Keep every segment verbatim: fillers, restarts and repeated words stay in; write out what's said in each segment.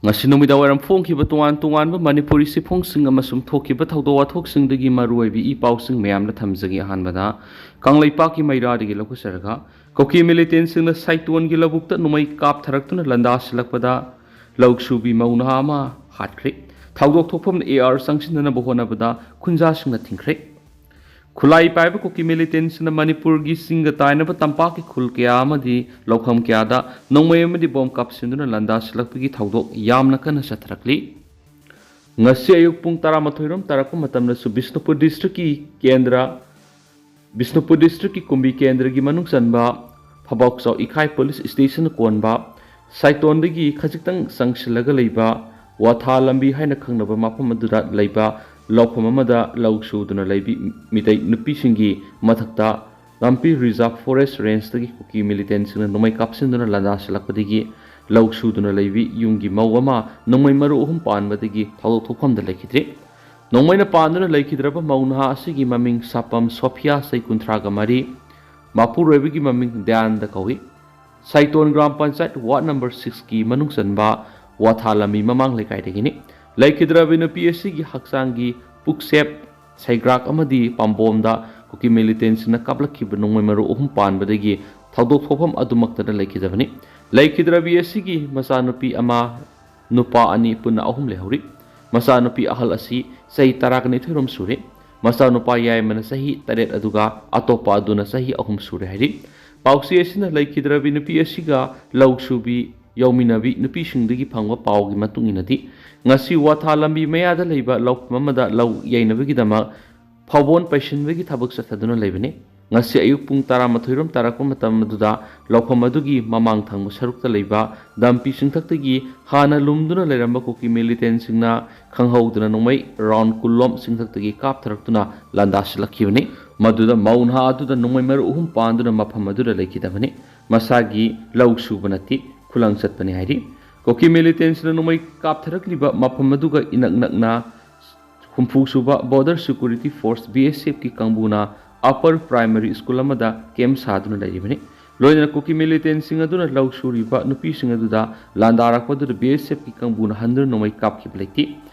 ꯉꯁꯤ ꯅꯨꯃꯤꯗꯥꯡ ꯋꯥꯏꯔꯝ ꯐꯣꯡꯈꯤꯕ ꯇꯣꯉꯥꯟ ꯇꯣꯉꯥꯟꯕ ꯃꯅꯤꯄꯨꯔꯤ ꯆꯦꯐꯣꯡꯁꯤꯡ ꯑꯃꯁꯨꯡ ꯊꯣꯛꯈꯤꯕ ꯊꯧꯗꯣꯛ ꯋꯥꯊꯣꯛꯁꯤꯡꯗꯒꯤ ꯃꯔꯨꯑꯣꯏꯕ ꯏ ꯄꯥꯎꯁꯤꯡ ꯃꯌꯥꯝꯅ ꯊꯝꯖꯒꯦ꯫ ꯑꯍꯥꯟꯕꯗ ꯀꯪꯂꯩꯄꯥꯛꯀꯤ ꯃꯩꯔꯥꯗꯒꯤ ꯂꯧꯈꯠꯆꯔꯒ, ꯀꯨꯀꯤ ꯃꯤꯂꯤꯇꯦꯟꯁꯤꯡꯅ ꯁꯥꯏꯇꯣꯟꯒꯤ ꯂꯧꯕꯨꯛꯇ ꯅꯣꯡꯃꯩ ꯀꯥꯞꯊꯔꯛꯇꯨꯅ ꯂꯥꯟꯗꯥꯁꯤꯜꯂꯛꯄꯗ ꯂꯧꯁꯨꯕꯤ ꯃꯧ ꯅꯍꯥ ꯑꯃ ꯍꯥꯠꯈ꯭ꯔꯦ꯫ ꯊꯧꯗꯣꯛ ꯊꯣꯛꯐꯝꯗ ꯑꯦ ꯑꯥꯔ ꯆꯪꯁꯤꯟꯅꯅꯕ ꯍꯣꯠꯅꯕꯗ ꯈꯨꯟꯖꯥꯁꯤꯡꯅ ꯊꯤꯡꯈ꯭ꯔꯦ꯫ ꯈꯨꯠꯂꯥꯏ ꯄꯥꯏꯕ ꯀꯨꯀꯤ ꯃꯤꯂꯤꯇꯦꯟꯁꯤꯡꯅ ꯃꯅꯤꯄꯨꯔꯒꯤ ꯆꯤꯡꯒ ꯇꯥꯏꯅꯕ ꯇꯝꯄꯥꯛꯀꯤ ꯈꯨꯜ ꯀꯌꯥ ꯑꯃꯗꯤ ꯂꯧꯐꯝ ꯀꯌꯥꯗ ꯅꯣꯡꯃꯩ ꯑꯃꯗꯤ ꯕꯣꯝ ꯀꯥꯞꯁꯤꯟꯗꯨꯅ ꯂꯥꯟꯗꯥꯁꯤꯜꯂꯛꯄꯒꯤ ꯊꯧꯗꯣꯛ ꯌꯥꯝꯅ ꯀꯟꯅ ꯆꯠꯊꯔꯛꯂꯤ꯫ ꯉꯁꯤ ꯑꯌꯨꯛ ꯄꯨꯡ ꯇꯔꯥꯃꯥꯊꯣꯏ ꯔꯣꯝ ꯇꯥꯔꯛꯄ ꯃꯇꯝꯗꯁꯨ ꯕꯤꯁꯅꯨꯄꯨꯔ ꯗꯤꯁꯇ꯭ꯔꯤꯛꯀꯤ ꯀꯦꯟꯗ꯭ꯔ, ꯕꯤꯁꯅꯨꯄꯨꯔ ꯗꯤꯁꯇ꯭ꯔꯤꯛꯀꯤ ꯀꯨꯝꯕꯤ ꯀꯦꯟꯗ꯭ꯔꯒꯤ ꯃꯅꯨꯡ ꯆꯟꯕ ꯐꯕꯥꯎꯆꯥꯎ ꯏꯈꯥꯏ ꯄꯨꯂꯤꯁ ꯁ꯭ꯇꯦꯁꯟ ꯀꯣꯟꯕ ꯁꯥꯏꯇꯣꯟꯗꯒꯤ ꯈꯖꯤꯛꯇꯪ ꯆꯪꯁꯤꯜꯂꯒ ꯂꯩꯕ ꯋꯥꯊꯥ ꯂꯝꯕꯤ ꯍꯥꯏꯅ ꯈꯪꯅꯕ ꯃꯐꯝ ꯑꯗꯨꯗ ꯂꯩꯕ ꯂꯧꯐꯝ ꯑꯃꯗ ꯂꯧ ꯁꯨꯗꯨꯅ ꯂꯩꯕꯤ ꯃꯤꯇꯩ ꯅꯨꯄꯤꯁꯤꯡꯒꯤ ꯃꯊꯛꯇ ꯂꯝꯄꯤ ꯔꯤꯖꯥꯔꯚ ꯐꯣꯔꯦꯁ ꯔꯦꯟꯖꯇꯒꯤ ꯀꯨꯀꯤ ꯃꯤꯂꯤꯇꯦꯟꯁꯤꯡꯅ ꯅꯣꯡꯃꯩ ꯀꯥꯞꯁꯤꯟꯗꯨꯅ ꯂꯥꯟꯗꯥꯁꯤꯜꯂꯛꯄꯗꯒꯤ ꯂꯧ ꯁꯨꯗꯨꯅ ꯂꯩꯕꯤ ꯌꯨꯝꯒꯤ ꯃꯧ ꯑꯃ ꯅꯣꯡꯃꯩ ꯃꯔꯨ ꯑꯍꯨꯝ ꯄꯥꯟꯕꯗꯒꯤ ꯊꯧꯗꯣꯛ ꯊꯣꯛꯐꯝꯗ ꯂꯩꯈꯤꯗ꯭ꯔꯦ꯫ ꯅꯣꯡꯃꯩꯅ ꯄꯥꯟꯗꯨꯅ ꯂꯩꯈꯤꯗ꯭ꯔꯕ ꯃꯧ ꯅꯍꯥ ꯑꯁꯤꯒꯤ ꯃꯃꯤꯡ ꯁꯥꯄꯝ ꯁꯣꯐꯤꯌꯥ, ꯆꯍꯤ ꯀꯨꯟꯊ꯭ꯔꯥꯒ ꯃꯔꯤ, ꯃꯄꯨꯔꯣꯏꯕꯒꯤ ꯃꯃꯤꯡ ꯗꯌꯥꯟꯗ ꯀꯧꯏ꯫ ꯁꯥꯏꯇꯣꯟ ꯒ꯭ꯔꯥꯝ ꯄꯟꯆꯥꯌꯠ ꯋꯥꯔꯗ ꯅꯝꯕꯔ ꯁꯤꯛꯁꯀꯤ ꯃꯅꯨꯡ ꯆꯟꯕ ꯋꯥꯊꯥ ꯂꯝꯕꯤ ꯃꯃꯥꯡ ꯂꯩꯀꯥꯏꯗꯒꯤꯅꯤ꯫ ꯂꯩꯈꯤꯗ꯭ꯔꯕꯤ ꯅꯨꯄꯤ ꯑꯁꯤꯒꯤ ꯍꯛꯆꯥꯡꯒꯤ ꯄꯨꯛꯁꯦꯞ ꯁꯩꯒ꯭ꯔꯥꯛ ꯑꯃꯗꯤ ꯄꯥꯝꯕꯣꯝꯗ ꯀꯨꯀꯤ ꯃꯤꯂꯤꯇꯦꯟꯁꯤꯡꯅ ꯀꯥꯞꯂꯛꯈꯤꯕ ꯅꯣꯡꯃꯩ ꯃꯔꯨ ꯑꯍꯨꯝ ꯄꯥꯟꯕꯗꯒꯤ ꯊꯧꯗꯣꯛ ꯊꯣꯛꯐꯝ ꯑꯗꯨꯃꯛꯇꯗ ꯂꯩꯈꯤꯗꯕꯅꯤ꯫ ꯂꯩꯈꯤꯗ꯭ꯔꯕꯤ ꯑꯁꯤꯒꯤ ꯃꯆꯥꯅꯨꯄꯤ ꯑꯃ, ꯅꯨꯄꯥ ꯑꯅꯤ ꯄꯨꯟꯅ ꯑꯍꯨꯝ ꯂꯩꯍꯧꯔꯤ꯫ ꯃꯆꯥꯅꯨꯄꯤ ꯑꯍꯜ ꯑꯁꯤ ꯆꯍꯤ ꯇꯔꯥꯒ ꯅꯤꯊꯣꯏ ꯔꯣꯝ ꯁꯨꯔꯦ꯫ ꯃꯆꯥꯅꯨꯄꯥ ꯌꯥꯏꯃꯅ ꯆꯍꯤ ꯇꯔꯦꯠ ꯑꯗꯨꯒ ꯑꯇꯣꯞꯄ ꯑꯗꯨꯅ ꯆꯍꯤ ꯑꯍꯨꯝ ꯁꯨꯔꯦ ꯍꯥꯏꯔꯤ꯫ ꯄꯥꯎꯆꯦ ꯑꯁꯤꯅ ꯂꯩꯈꯤꯗ꯭ꯔꯕꯤ ꯅꯨꯄꯤ ꯑꯁꯤꯒ ꯂꯧ ꯁꯨꯕꯤ ꯌꯧꯃꯤꯟꯅꯕꯤ ꯅꯨꯄꯤꯁꯤꯡꯗꯒꯤ ꯐꯪꯕ ꯄꯥꯎꯒꯤ ꯃꯇꯨꯡ ꯏꯟꯅꯗꯤ, ꯉꯁꯤ ꯋꯥꯊꯥ ꯂꯝꯕꯤ ꯃꯌꯥꯗ ꯂꯩꯕ ꯂꯧꯐꯝ ꯑꯃꯗ ꯂꯧ ꯌꯩꯅꯕꯒꯤꯗꯃꯛ ꯐꯥꯎꯕꯣꯟ ꯄꯩꯁꯤꯟꯕꯒꯤ ꯊꯕꯛ ꯆꯠꯊꯗꯨꯅ ꯂꯩꯕꯅꯤ꯫ ꯉꯁꯤ ꯑꯌꯨꯛ ꯄꯨꯡ ꯇꯔꯥꯃꯥꯊꯣꯏ ꯔꯣꯝ ꯇꯥꯔꯛꯄ ꯃꯇꯝ ꯑꯗꯨꯗ ꯂꯧꯐꯝ ꯑꯗꯨꯒꯤ ꯃꯃꯥꯡ ꯊꯪꯕ ꯁꯔꯨꯛꯇ ꯂꯩꯕ ꯗꯝꯄꯤ ꯆꯤꯡꯊꯛꯇꯒꯤ ꯍꯥꯟꯅ ꯂꯨꯝꯗꯨꯅ ꯂꯩꯔꯝꯕ ꯀꯨꯀꯤ ꯃꯤꯂꯤꯇꯦꯟꯁꯤꯡꯅ ꯈꯪꯍꯧꯗꯅ ꯅꯣꯡꯃꯩ ꯔꯥꯎꯟ ꯀꯨꯟ ꯂꯣꯝ ꯆꯤꯡꯊꯛꯇꯒꯤ ꯀꯥꯞꯊꯔꯛꯇꯨꯅ ꯂꯥꯟꯗꯥꯁꯤꯜꯂꯛꯈꯤꯕꯅꯤ꯫ ꯃꯗꯨꯗ ꯃꯧ ꯅꯍꯥ ꯑꯗꯨꯗ ꯅꯣꯡꯃꯩ ꯃꯔꯨ ꯑꯍꯨꯝ ꯄꯥꯟꯗꯨꯅ ꯃꯐꯝ ꯑꯗꯨꯗ ꯂꯩꯈꯤꯗꯕꯅꯤ꯫ ꯃꯁꯥꯒꯤ ꯂꯧ ꯁꯨꯕ ꯅꯠꯇꯦ, ꯈꯨꯂꯪ ꯆꯠꯄꯅꯤ ꯍꯥꯏꯔꯤ꯫ ꯀꯨꯀꯤ ꯃꯤꯂꯤꯇꯦꯟꯁꯤꯡꯅ ꯅꯣꯡꯃꯩ ꯀꯥꯞꯊꯔꯛꯂꯤꯕ ꯃꯐꯝ ꯑꯗꯨꯒ ꯏꯅꯛ ꯅꯛꯅ ꯍꯨꯝꯐꯨ ꯁꯨꯕ ꯕꯣꯔꯗꯔ ꯁꯦꯀ꯭ꯌꯨꯔꯤꯇꯤ ꯐꯣꯔꯁ, ꯕꯤ ꯑꯦꯁ ꯑꯦꯐꯀꯤ ꯀꯥꯡꯕꯨꯅ ꯑꯄꯔ ꯄ꯭ꯔꯥꯏꯃꯔꯤ ꯁ꯭ꯀꯨꯜ ꯑꯃꯗ ꯀꯦꯝꯞ ꯁꯥꯗꯨꯅ ꯂꯩꯔꯤꯕꯅꯤ꯫ ꯂꯣꯏꯅꯅ ꯀꯨꯀꯤ ꯃꯤꯂꯤꯇꯦꯟꯁꯤꯡ ꯑꯗꯨꯅ ꯂꯧ ꯁꯨꯔꯤꯕ ꯅꯨꯄꯤꯁꯤꯡ ꯑꯗꯨꯗ ꯂꯥꯟꯗꯥꯔꯛꯄꯗꯨꯗ ꯕꯤ ꯑꯦꯁ ꯑꯦꯐꯀꯤ ꯀꯥꯡꯕꯨꯅ ꯍꯟꯗꯨꯅ ꯅꯣꯡꯃꯩ ꯀꯥꯞꯈꯤꯕ ꯂꯩꯇꯦ꯫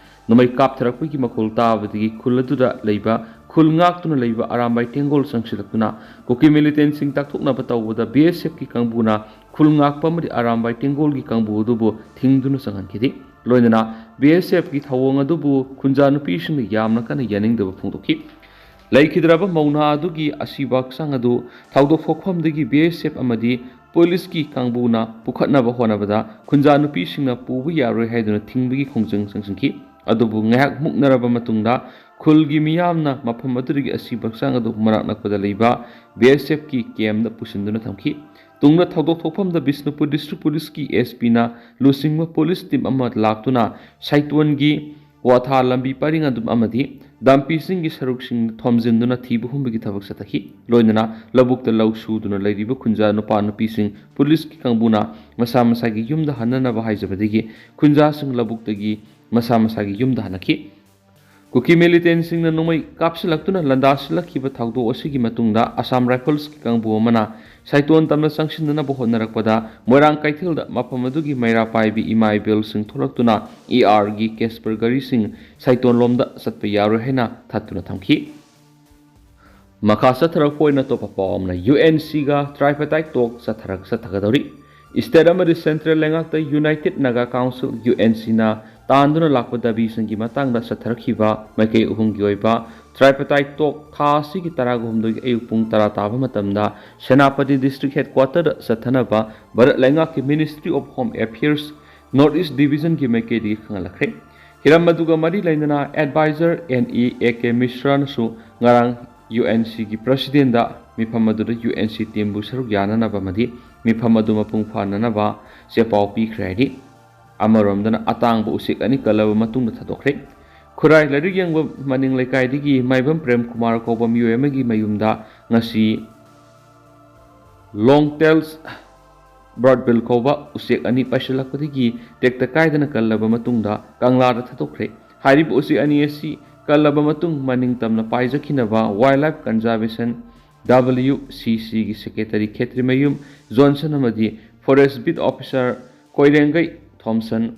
ꯅꯣꯡꯃꯩ ꯀꯥꯞꯊꯔꯛꯄꯒꯤ ꯃꯈꯣꯜ ꯇꯥꯕꯗꯒꯤ ꯈꯨꯜ ꯑꯗꯨꯗ ꯂꯩꯕ, ꯈꯨꯜ ꯉꯥꯛꯇꯨꯅ ꯂꯩꯕ ꯑꯔꯥꯝꯕꯥꯏ ꯇꯦꯡꯒꯣꯜ ꯆꯪꯁꯤꯜꯂꯛꯇꯨꯅ ꯀꯨꯀꯤ ꯃꯤꯂꯤꯇꯦꯟꯁꯤꯡ ꯇꯥꯛꯊꯣꯛꯅꯕ ꯇꯧꯕꯗ ꯕꯤ ꯑꯦꯁ ꯑꯦꯐꯀꯤ ꯀꯥꯡꯕꯨꯅ ꯈꯨꯜ ꯉꯥꯛꯄ ꯑꯃꯗꯤ ꯑꯔꯥꯝꯕꯥꯏ ꯇꯦꯡꯒꯣꯜꯒꯤ ꯀꯥꯡꯕꯨ ꯑꯗꯨꯕꯨ ꯊꯤꯡꯗꯨꯅ ꯆꯪꯍꯟꯈꯤꯗꯦ꯫ ꯂꯣꯏꯅꯅ ꯕꯤ ꯑꯦꯁ ꯑꯦꯐꯀꯤ ꯊꯧꯑꯣꯡ ꯑꯗꯨꯕꯨ ꯈꯨꯟꯖꯥ ꯅꯨꯄꯤꯁꯤꯡꯅ ꯌꯥꯝꯅ ꯀꯟꯅ ꯌꯥꯅꯤꯡꯗꯕ ꯐꯣꯡꯗꯣꯛꯈꯤ꯫ ꯂꯩꯈꯤꯗ꯭ꯔꯕ ꯃꯧꯅꯥ ꯑꯗꯨꯒꯤ ꯑꯁꯤꯕ ꯍꯛꯆꯥꯡ ꯑꯗꯨ ꯊꯧꯗꯣꯛ ꯊꯣꯛꯐꯝꯗꯒꯤ ꯕꯤ ꯑꯦꯁ ꯑꯦꯐ ꯑꯃꯗꯤ ꯄꯨꯂꯤꯁꯀꯤ ꯀꯥꯡꯕꯨꯅ ꯄꯨꯈꯠꯅꯕ ꯍꯣꯠꯅꯕꯗ ꯈꯨꯟꯖꯥ ꯅꯨꯄꯤꯁꯤꯡꯅ ꯄꯨꯕ ꯌꯥꯔꯣꯏ ꯍꯥꯏꯗꯨꯅ ꯊꯤꯡꯕꯒꯤ ꯈꯣꯡꯖꯪ ꯆꯪꯁꯤꯟꯈꯤ꯫ ꯑꯗꯨꯕꯨ ꯉꯥꯏꯍꯥꯛ ꯃꯨꯛꯅꯔꯕ ꯃꯇꯨꯡꯗ ꯈꯨꯜꯒꯤ ꯃꯤꯌꯥꯝꯅ ꯃꯐꯝ ꯑꯗꯨꯗꯒꯤ ꯑꯁꯤꯕ ꯍꯛꯆꯥꯡ ꯑꯗꯨ ꯃꯅꯥꯛ ꯅꯛꯄꯗ ꯂꯩꯕ ꯕꯤ ꯑꯦꯁ ꯑꯦꯐꯀꯤ ꯀꯦꯝꯗ ꯄꯨꯁꯤꯟꯗꯨꯅ ꯊꯝꯈꯤ꯫ ꯇꯨꯡꯗ ꯊꯧꯗꯣꯛ ꯊꯣꯛꯐꯝꯗ ꯕꯤꯁꯅꯨꯄꯨꯔ ꯗꯤꯁꯇ꯭ꯔꯤꯛ ꯄꯨꯂꯤꯁꯀꯤ ꯑꯦꯁ ꯄꯤꯅ ꯂꯨꯆꯤꯡꯕ ꯄꯨꯂꯤꯁ ꯇꯤꯝ ꯑꯃ ꯂꯥꯛꯇꯨꯅ ꯁꯥꯏꯇꯣꯟꯒꯤ ꯋꯥꯊꯥ ꯂꯝꯕꯤ ꯄꯔꯤꯡ ꯑꯗꯨꯝ ꯑꯃꯗꯤ ꯗꯥꯝꯄꯤꯁꯤꯡꯒꯤ ꯁꯔꯨꯛꯁꯤꯡ ꯊꯣꯝꯖꯤꯟꯗꯨꯅ ꯊꯤꯕ ꯍꯨꯝꯕꯒꯤ ꯊꯕꯛ ꯆꯠꯊꯈꯤ꯫ ꯂꯣꯏꯅꯅ ꯂꯧꯕꯨꯛꯇ ꯂꯧ ꯁꯨꯗꯨꯅ ꯂꯩꯔꯤꯕ ꯈꯨꯟꯖꯥ ꯅꯨꯄꯥ ꯅꯨꯄꯤꯁꯤꯡ ꯄꯨꯂꯤꯁꯀꯤ ꯀꯥꯡꯕꯨꯅ ꯃꯁꯥ ꯃꯁꯥꯒꯤ ꯌꯨꯝꯗ ꯍꯟꯅꯅꯕ ꯍꯥꯏꯖꯕꯗꯒꯤ ꯈꯨꯟꯖꯥꯁꯤꯡ ꯂꯧꯕꯨꯛꯇꯒꯤ ꯃꯁꯥ ꯃꯁꯥꯒꯤ ꯌꯨꯝꯗ ꯍꯟꯅꯈꯤ꯫ ꯀꯨꯀꯤ ꯃꯤꯂꯤꯇꯦꯟꯁꯤꯡꯅ ꯅꯣꯡꯃꯩ ꯀꯥꯞꯁꯤꯜꯂꯛꯇꯨꯅ ꯂꯥꯟꯗꯥꯁꯤꯜꯂꯛꯈꯤꯕ ꯊꯧꯗꯣꯛ ꯑꯁꯤꯒꯤ ꯃꯇꯨꯡꯗ ꯑꯁꯥꯝ ꯔꯥꯏꯐꯜꯁꯀꯤ ꯀꯥꯡꯕꯨ ꯑꯃꯅ ꯁꯥꯏꯇꯣꯟ ꯇꯝꯅ ꯆꯪꯁꯤꯟꯅꯅꯕ ꯍꯣꯠꯅꯔꯛꯄꯗ ꯃꯣꯏꯔꯥꯡ ꯀꯩꯊꯦꯜꯗ ꯃꯐꯝ ꯑꯗꯨꯒꯤ ꯃꯩꯔꯥ ꯄꯥꯏꯕꯤ ꯏꯃꯥ ꯏꯕꯦꯜꯁꯤꯡ ꯊꯣꯛꯂꯛꯇꯨꯅ ꯏ ꯑꯥꯔꯒꯤ ꯀꯦꯁꯄꯔ ꯒꯥꯔꯤꯁꯤꯡ ꯁꯥꯏꯇꯣꯟ ꯂꯣꯝꯗ ꯆꯠꯄ ꯌꯥꯔꯣꯏ ꯍꯥꯏꯅ ꯊꯠꯇꯨꯅ ꯊꯝꯈꯤ꯫ ꯃꯈꯥ ꯆꯠꯊꯔꯛꯄ ꯑꯣꯏꯅ ꯑꯇꯣꯞꯄ ꯄꯥꯎ ꯑꯃꯅ ꯌꯨ ꯑꯦꯟ ꯁꯤꯒ ꯇ꯭ꯔꯥꯏꯄꯇꯥꯏꯠ ꯇꯣꯛ ꯆꯠꯊꯔꯛ ꯆꯠꯊꯒꯗꯧꯔꯤ꯫ ꯁ꯭ꯇꯦꯠ ꯑꯃꯗꯤ ꯁꯦꯟꯇ꯭ꯔꯦꯜ ꯂꯩꯉꯥꯛꯇ united Naga council, U N ꯁꯤꯅ ꯇꯥꯟꯗꯨꯅ ꯂꯥꯛꯄ ꯗꯥꯕꯤꯁꯤꯡꯒꯤ ꯃꯇꯥꯡꯗ ꯆꯠꯊꯔꯛꯈꯤꯕ ꯃꯥꯏꯀꯩ ꯑꯍꯨꯝꯒꯤ ꯑꯣꯏꯕ ꯇ꯭ꯔꯥꯏꯄꯇꯥꯏꯠ ꯇꯣꯛ ꯊꯥ ꯑꯁꯤꯒꯤ ꯇꯔꯥꯒ ꯍꯨꯝꯗꯣꯏꯒꯤ ꯑꯌꯨꯛ ꯄꯨꯡ ꯇꯔꯥ ꯇꯥꯕ ꯃꯇꯝꯗ ꯁꯦꯅꯥꯄꯇꯤ ꯗꯤꯁꯇ꯭ꯔꯤꯛ ꯍꯦꯗꯀ꯭ꯋꯥꯇꯔꯗ ꯆꯠꯊꯅꯕ ꯚꯥꯔꯠ ꯂꯩꯉꯥꯛꯀꯤ ministry of home affairs north east ꯗꯤꯕꯤꯖꯟꯒꯤ ꯃꯥꯏꯀꯩꯗꯒꯤ ꯈꯪꯍꯜꯂꯛꯈ꯭ꯔꯦ꯫ ꯍꯤꯔꯝ ꯑꯗꯨꯒ ꯃꯔꯤ ꯂꯩꯅꯅ advisor N E A K ꯃꯤꯁ꯭ꯔꯥꯅꯁꯨ ꯉꯔꯥꯡ ꯌꯨ ꯑꯦꯟ ꯁꯤꯒꯤ ꯄ꯭ꯔꯁꯤꯗꯦꯟꯗ ꯃꯤꯐꯝ ꯑꯗꯨꯗ ꯌꯨ ꯑꯦꯟ ꯁꯤ ꯇꯤꯝꯕꯨ ꯁꯔꯨꯛ ꯌꯥꯅꯅꯕ ꯑꯃꯗꯤ ꯃꯤꯐꯝ ꯑꯗꯨ ꯃꯄꯨꯡ ꯐꯥꯅꯅꯕ ꯆꯦꯄꯥꯎ ꯄꯤꯈ꯭ꯔꯦ ꯍꯥꯏꯔꯤ꯫ ꯑꯃꯔꯣꯝꯗꯅ ꯑꯇꯥꯡꯕ ꯎꯆꯦꯛ ꯑꯅꯤ ꯀꯜꯂꯕ ꯃꯇꯨꯡꯗ ꯊꯥꯗꯣꯛꯈ꯭ꯔꯦ꯫ ꯈꯨꯔꯥꯏ ꯂꯥꯏꯔꯤꯛ ꯌꯦꯡꯕ ꯃꯅꯤꯡ ꯂꯩꯀꯥꯏꯗꯒꯤ ꯃꯥꯏꯕꯝ ꯄ꯭ꯔꯦꯝ ꯀꯨꯃꯥꯔ ꯀꯧꯕ ꯃꯤꯑꯣꯏ ꯑꯃꯒꯤ ꯃꯌꯨꯝꯗ ꯉꯁꯤ ꯂꯣꯡ ꯇꯦꯜꯁ ꯕ꯭ꯔꯥꯗ ꯕꯤꯜ ꯀꯧꯕ ꯎꯆꯦꯛ ꯑꯅꯤ ꯄꯥꯏꯁꯤꯜꯂꯛꯄꯗꯒꯤ ꯇꯦꯛꯇ ꯀꯥꯏꯗꯅ ꯀꯜꯂꯕ ꯃꯇꯨꯡꯗ ꯀꯪꯂꯥꯗ ꯊꯥꯗꯣꯛꯈ꯭ꯔꯦ꯫ ꯍꯥꯏꯔꯤꯕ ꯎꯆꯦꯛ ꯑꯅꯤ ꯑꯁꯤ ꯀꯜꯂꯕ ꯃꯇꯨꯡ ꯃꯅꯤꯡ ꯇꯝꯅ ꯄꯥꯏꯖꯈꯤꯅꯕ wildlife conservation W C Cꯒꯤ Secretary ꯈꯦꯇ꯭ꯔꯤꯃꯌꯨꯝ ꯖꯣꯟꯁꯟ ꯑꯃꯗꯤ Forest Beat Officer Koirengei Thomson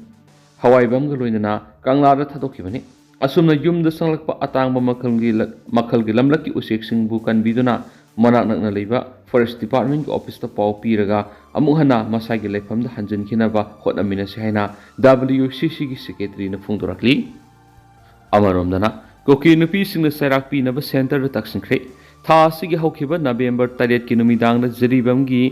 ꯍꯋꯥꯏꯕꯝꯒ ꯂꯣꯏꯅꯅ ꯀꯪꯂꯥꯗ ꯊꯥꯗꯣꯛꯈꯤꯕꯅꯤ꯫ ꯑꯁꯨꯝꯅ ꯌꯨꯝꯗ ꯆꯪꯂꯛꯄ ꯑꯇꯥꯡꯕ ꯃꯈꯜꯒꯤ ꯂ-, ꯃꯈꯜꯒꯤ ꯂꯝꯂꯛꯀꯤ ꯎꯆꯦꯛꯁꯤꯡꯕꯨ ꯀꯟꯕꯤꯗꯨꯅ ꯃꯅꯥꯛ ꯅꯛꯅ ꯂꯩꯕ Forest Departmentꯀꯤ officeꯇ ꯄꯥꯎ ꯄꯤꯔꯒ ꯑꯃꯨꯛ ꯍꯟꯅ ꯃꯁꯥꯒꯤ ꯂꯩꯐꯝꯗ ꯍꯟꯖꯤꯟꯈꯤꯅꯕ ꯍꯣꯠꯅꯃꯤꯟꯅꯁꯤ ꯍꯥꯏꯅ W C Cꯒꯤ Secretaryꯅ ꯐꯣꯡꯗꯣꯔꯛꯂꯤ꯫ ꯑꯃꯔꯣꯝꯗꯅ ꯀꯨꯀꯤ ꯅꯨꯄꯤꯁꯤꯡꯅ ꯆꯩꯔꯥꯛ ꯄꯤꯅꯕ centreꯗ ꯇꯛꯁꯤꯟꯈ꯭ꯔꯦ꯫ ꯊꯥ ꯑꯁꯤꯒꯤ ꯍꯧꯈꯤꯕ November ꯇꯔꯦꯠꯀꯤ ꯅꯨꯃꯤꯗꯥꯡꯗ ꯖꯤꯔꯤꯕꯥꯝꯒꯤ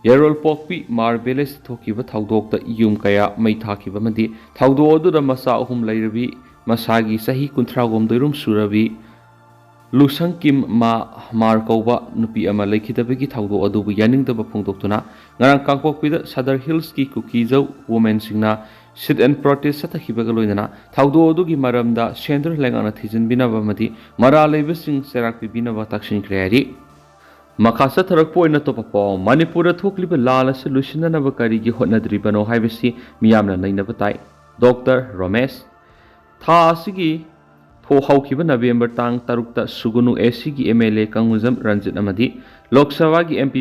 ꯌꯥꯏꯔꯣꯜꯄꯣꯛꯄꯤ ꯃꯥꯔ ꯚꯤꯂꯦꯖꯇ ꯊꯣꯛꯈꯤꯕ ꯊꯧꯗꯣꯛꯇ ꯌꯨꯝ ꯀꯌꯥ ꯃꯩ ꯊꯥꯈꯤꯕ ꯑꯃꯗꯤ ꯊꯧꯗꯣꯛ ꯑꯗꯨꯗ ꯃꯆꯥ ꯑꯍꯨꯝ ꯂꯩꯔꯕꯤ ꯃꯁꯥꯒꯤ ꯆꯍꯤ ꯀꯨꯟꯊ꯭ꯔꯥꯍꯨꯝꯗꯣꯏꯔꯣꯝ ꯁꯨꯔꯕꯤ ꯂꯨꯁꯪꯀꯤꯝ ꯃꯥ ꯃꯥꯔ ꯀꯧꯕ ꯅꯨꯄꯤ ꯑꯃ ꯂꯩꯈꯤꯗꯕꯒꯤ ꯊꯧꯗꯣꯛ ꯑꯗꯨꯕꯨ ꯌꯥꯅꯤꯡꯗꯕ ꯐꯣꯡꯗꯣꯛꯇꯨꯅ ꯉꯔꯥꯡ ꯀꯥꯡꯄꯣꯛꯄꯤꯗ ꯁꯗꯔ ꯍꯤꯜꯁꯀꯤ ꯀꯨꯀꯤꯖꯧ ꯋꯨꯃꯦꯟꯁꯤꯡꯅ sit and protest ꯆꯠꯊꯈꯤꯕꯒ ꯂꯣꯏꯅꯅ ꯊꯧꯗꯣꯛ ꯑꯗꯨꯒꯤ ꯃꯔꯝꯗ centre ꯂꯩꯉꯥꯛꯅ ꯊꯤꯖꯤꯟꯕꯤꯅꯕ ꯑꯃꯗꯤ ꯃꯔꯥꯜ ꯂꯩꯕꯁꯤꯡ ꯆꯩꯔꯥꯛ ꯄꯤꯕꯤꯅꯕ ꯇꯛꯁꯤꯟꯈ꯭ꯔꯦ ꯍꯥꯏꯔꯤ꯫ ꯃꯈꯥ ꯆꯠꯊꯔꯛꯄ ꯑꯣꯏꯅ ꯑꯇꯣꯞꯄ ꯄꯥꯎ, ꯃꯅꯤꯄꯨꯔꯗ ꯊꯣꯛꯂꯤꯕ ꯂꯥꯟ ꯑꯁꯤ ꯂꯣꯏꯁꯤꯟꯅꯅꯕ ꯀꯔꯤꯒꯤ ꯍꯣꯠꯅꯗ꯭ꯔꯤꯕꯅꯣ ꯍꯥꯏꯕꯁꯤ ꯃꯤꯌꯥꯝꯅ ꯅꯩꯅꯕ ꯇꯥꯏ꯫ ꯗꯣꯛꯇꯔ ꯔꯣꯃꯦꯁ꯫ ꯊꯥ ꯑꯁꯤꯒꯤ ꯊꯣ-, ꯍꯧꯈꯤꯕ November ꯇꯥꯡ ꯇꯔꯨꯛꯇ ꯁꯨꯒꯨꯅꯨ ACꯒꯤ MLA ꯀꯪꯒꯨꯖꯝ ꯔꯟꯖꯤꯠ ꯑꯃꯗꯤ ꯂꯣꯛ ꯁꯚꯥꯒꯤ MP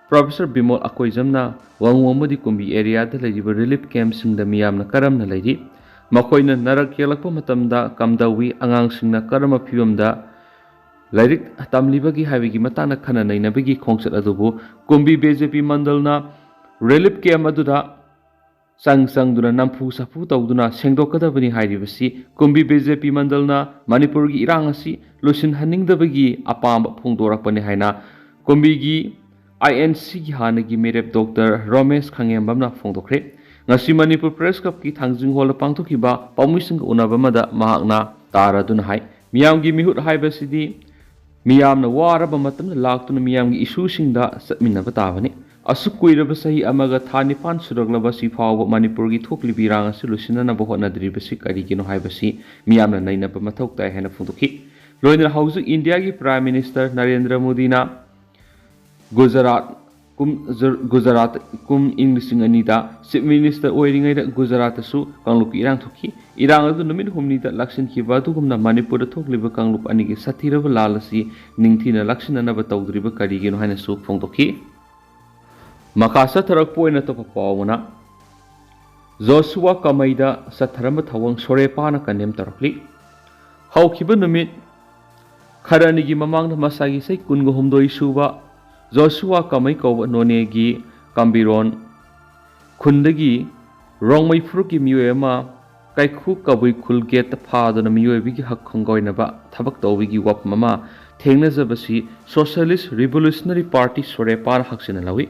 Professor ꯕꯤꯃꯣꯜ ꯑꯀꯣꯏꯖꯝꯅ ꯋꯥꯉꯨ ꯑꯃꯗꯤ ꯀꯨꯝꯕꯤ areaꯗ ꯂꯩꯔꯤꯕ relief campꯁꯤꯡꯗ ꯃꯤꯌꯥꯝꯅ ꯀꯔꯝꯅ ꯂꯩꯔꯤ, ꯃꯈꯣꯏꯅ ꯅꯔꯛ ꯌꯦꯛꯂꯛꯄ ꯃꯇꯝꯗ ꯀꯝꯗꯧꯏ, ꯑꯉꯥꯡꯁꯤꯡꯅ ꯀꯔꯝꯕ ꯐꯤꯕꯝꯗ ꯂꯥꯏꯔꯤꯛ ꯇꯝꯂꯤꯕꯒꯦ ꯍꯥꯏꯕꯒꯤ ꯃꯇꯥꯡꯗ ꯈꯟꯅ ꯅꯩꯅꯕꯒꯤ ꯈꯣꯡꯆꯠ ꯑꯗꯨꯕꯨ ꯀꯨꯝꯕꯤ BJP ꯃꯟꯗꯜꯅ relief camp ꯑꯗꯨꯗ ꯆꯪ ꯆꯪꯗꯨꯅ ꯅꯝꯐꯨ ꯁꯥꯐꯨ ꯇꯧꯗꯨꯅ ꯁꯦꯡꯗꯣꯛꯀꯗꯕꯅꯤ ꯍꯥꯏꯔꯤꯕꯁꯤ ꯀꯨꯝꯕꯤ BJP ꯃꯟꯗꯜꯅ ꯃꯅꯤꯄꯨꯔꯒꯤ ꯏꯔꯥꯡ ꯑꯁꯤ ꯂꯣꯏꯁꯤꯟꯍꯟꯅꯤꯡꯗꯕꯒꯤ ꯑꯄꯥꯝꯕ ꯐꯣꯡꯗꯣꯔꯛꯄꯅꯤ ꯍꯥꯏꯅ ꯀꯨꯝꯕꯤꯒꯤ INCꯒꯤ ꯍꯥꯟꯅꯒꯤ ꯃꯤꯔꯦꯞ ꯗꯣꯛꯇꯔ ꯔꯣꯃꯦꯁ ꯈꯪꯉꯦꯝꯕꯝꯅ ꯐꯣꯡꯗꯣꯛꯈ꯭ꯔꯦ꯫ ꯉꯁꯤ ꯃꯅꯤꯄꯨꯔ Press Clubꯀꯤ ꯊꯥꯡꯖꯤꯡ ꯍꯣꯜꯗ ꯄꯥꯡꯊꯣꯛꯈꯤꯕ ꯄꯥꯎꯃꯤꯁꯤꯡꯒ ꯎꯅꯕ ꯑꯃꯗ ꯃꯍꯥꯛꯅ ꯇꯥꯔꯗꯨꯅ ꯍꯥꯏ, ꯃꯤꯌꯥꯝꯒꯤ ꯃꯤꯍꯨꯠ ꯍꯥꯏꯕꯁꯤꯗꯤ ꯃꯤꯌꯥꯝꯅ ꯋꯥꯔꯕ ꯃꯇꯝꯗ ꯂꯥꯛꯇꯨꯅ ꯃꯤꯌꯥꯝꯒꯤ issueꯁꯤꯡꯗ ꯆꯠꯃꯤꯟꯅꯕ ꯇꯥꯕꯅꯤ꯫ ꯑꯁꯨꯛ ꯀꯨꯏꯔꯕ ꯆꯍꯤ ꯑꯃꯒ ꯊꯥ ꯅꯤꯄꯥꯟ ꯁꯨꯔꯛꯂꯕ ꯑꯁꯤ ꯐꯥꯎꯕ ꯃꯅꯤꯄꯨꯔꯒꯤ ꯊꯣꯛꯂꯤꯕ ꯏꯔꯥꯡ ꯑꯁꯤ ꯂꯣꯏꯁꯤꯟꯅꯅꯕ ꯍꯣꯠꯅꯗ꯭ꯔꯤꯕꯁꯤ ꯀꯔꯤꯒꯤꯅꯣ ꯍꯥꯏꯕꯁꯤ ꯃꯤꯌꯥꯝꯅ ꯅꯩꯅꯕ ꯃꯊꯧ ꯇꯥꯏ ꯍꯥꯏꯅ ꯐꯣꯡꯗꯣꯛꯈꯤ꯫ ꯂꯣꯏꯅꯅ ꯍꯧꯖꯤꯛ ꯏꯟꯗꯤꯌꯥꯒꯤ Prime Minister ꯅꯔꯦꯟꯗ꯭ꯔ ꯃꯣꯗꯤꯅ ꯒꯨꯖꯔꯥꯠ ꯀꯨꯝ ꯖꯔ- ꯒꯨꯖꯔꯥꯠ ꯀꯨꯝ ꯏꯪ ꯂꯤꯁꯤꯡ ꯑꯅꯤꯗ ꯆꯤꯐ ꯃꯤꯅꯤꯁꯇꯔ ꯑꯣꯏꯔꯤꯉꯩꯗ ꯒꯨꯖꯔꯥꯠꯇꯁꯨ ꯀꯥꯡꯂꯨꯞꯀꯤ ꯏꯔꯥꯡ ꯊꯣꯛꯈꯤ꯫ ꯏꯔꯥꯡ ꯑꯗꯨ ꯅꯨꯃꯤꯠ ꯍꯨꯝꯅꯤꯗ ꯂꯥꯛꯁꯤꯟꯈꯤꯕ ꯑꯗꯨꯒꯨꯝꯅ ꯃꯅꯤꯄꯨꯔꯗ ꯊꯣꯛꯂꯤꯕ ꯀꯥꯡꯂꯨꯞ ꯑꯅꯤꯒꯤ ꯁꯥꯊꯤꯔꯕ ꯂꯥꯜ ꯑꯁꯤ ꯅꯤꯡꯊꯤꯅ ꯂꯥꯛꯁꯤꯟꯅꯅꯕ ꯇꯧꯗ꯭ꯔꯤꯕ ꯀꯔꯤꯒꯤꯅꯣ ꯍꯥꯏꯅꯁꯨ ꯐꯣꯡꯗꯣꯛꯈꯤ꯫ ꯃꯈꯥ ꯆꯠꯊꯔꯛꯄ ꯑꯣꯏꯅ ꯑꯇꯣꯞꯄ ꯄꯥꯎ ꯑꯃꯅ, ꯖꯣꯁꯨꯋꯥ ꯀꯃꯩꯗ ꯆꯠꯊꯔꯝꯕ ꯊꯧꯑꯣꯡ ꯁꯣꯔꯦꯄꯥꯅ ꯀꯟꯗꯦꯝ ꯇꯧꯔꯛꯂꯤ꯫ ꯍꯧꯈꯤꯕ ꯅꯨꯃꯤꯠ ꯈꯔꯅꯤꯒꯤ ꯃꯃꯥꯡꯗ ꯃꯁꯥꯒꯤ ꯆꯍꯤ ꯀꯨꯟꯒ ꯍꯨꯝꯗꯣꯏ ꯁꯨꯕ ꯖꯣꯁꯨꯋꯥ ꯀꯃꯩ ꯀꯧꯕ ꯅꯣꯅꯦꯒꯤ ꯀꯥꯝꯕꯤꯔꯣꯟ ꯈꯨꯟꯗꯒꯤ ꯔꯣꯡꯃꯩ ꯐꯨꯔꯨꯞꯀꯤ ꯃꯤꯑꯣꯏ ꯑꯃ ꯀꯥꯏꯈꯨ ꯀꯕꯨꯏ ꯈꯨꯜ ꯒꯦꯠꯇ ꯐꯥꯗꯨꯅ ꯃꯤꯑꯣꯏꯕꯒꯤ ꯍꯛ ꯈꯣꯡꯒꯥꯎꯅꯕ ꯊꯕꯛ ꯇꯧꯕꯒꯤ ꯋꯥꯐꯝ ꯑꯃ ꯊꯦꯡꯅꯖꯕꯁꯤ ꯁꯣꯁꯤꯌꯦꯂꯤꯁ ꯔꯤꯚꯣꯂꯨꯁꯅꯔꯤ ꯄꯥꯔꯇꯤ ꯁꯣꯔꯦꯄꯥꯅ ꯍꯛꯆꯤꯟꯅ ꯂꯧꯏ꯫